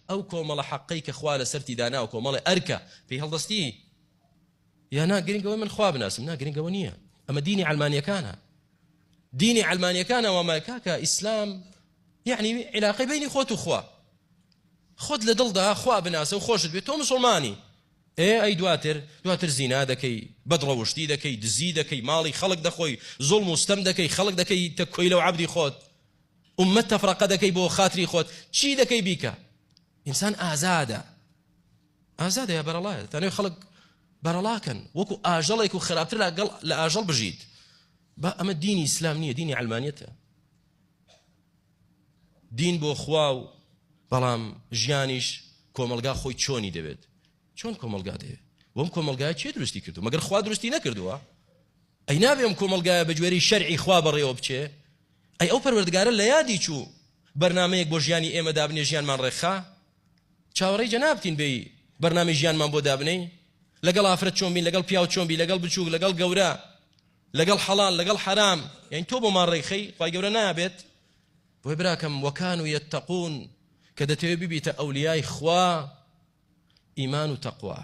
ئەو کۆمەڵە حەقەی کە خوا لەسەرتی داناوە کۆمەڵێ ئەرکە پێی هەڵدەستی یا نا؟ گرنگەوە من خوا بناسم نا، گرنگەوە نییە. ئەمە دینی عەلمانیەکانە، دینی عەلمانیەکانە وامە کاکە. ئیسلام یعنی علاقەی بینی خۆت و خوا، خۆت لە دڵدا خوا بناسە و خۆشت بێت تۆ مسلمانی. ئێ ئەی دواتر؟ دواتر زینا دەکەی، بەدڕەوشتی دەکەی، دزی دەکەی، ماڵی خەڵک دەخۆی، زوڵم و ستەم دەکەی، خەڵک دەکەی تە کۆیلە و عەبدی خۆت، ئوممەت تەفرەقە دەکەی بۆ خاتری خۆت، چی دەکەی بیکە. ئینسان ئازادە، ئازادە یا بەرەڵایە. دەتانەوێت خەڵک بەرەڵاکەن وەکو ئاژەڵێک و خراپتر لەگەڵ لە ئاژەڵ بژیت. با ئەمە دینی ئیسلام نییە، دینی عەلمانیەتە. دین بۆ خوا و بەڵام ژیانیش کۆمەڵگا خۆی چۆنی دەوێت، چۆن کۆمەڵگا دەوێت. بۆم کۆمەڵگای چێ دروستی کردو؟ مەگەر خوا دروستی نەکردووە؟ ئەی نابێ ئەم کۆمەڵگایە بە گوێرەی شەرعی خوا بەڕێوە بچێ؟ ئەی ئەو پەروەردگارە لە یادی چوو بەرنامەیەک بۆ ژیانی ئێمە دابنێ ژیانمان ڕێکخا؟ چاوەڕێی جەنابتین بێی بەرنامەی ژیانمان بۆ دابنێی؟ لەگەڵ ئافرەت چۆن بین، لەگەڵ پیاو چۆن بی، لەگەڵ بچووک، لەگەڵ گەورە، لەگەڵ حەڵال، لەگەڵ حەرام، یانی تۆ بۆمان ڕێکخەی، خوای گەورە نابێت؟ بۆیە براکەم وەکانو یەتەقون، کە دەتەوێت ببیتە ئەولیای خوا، ئیمان و تەقوا.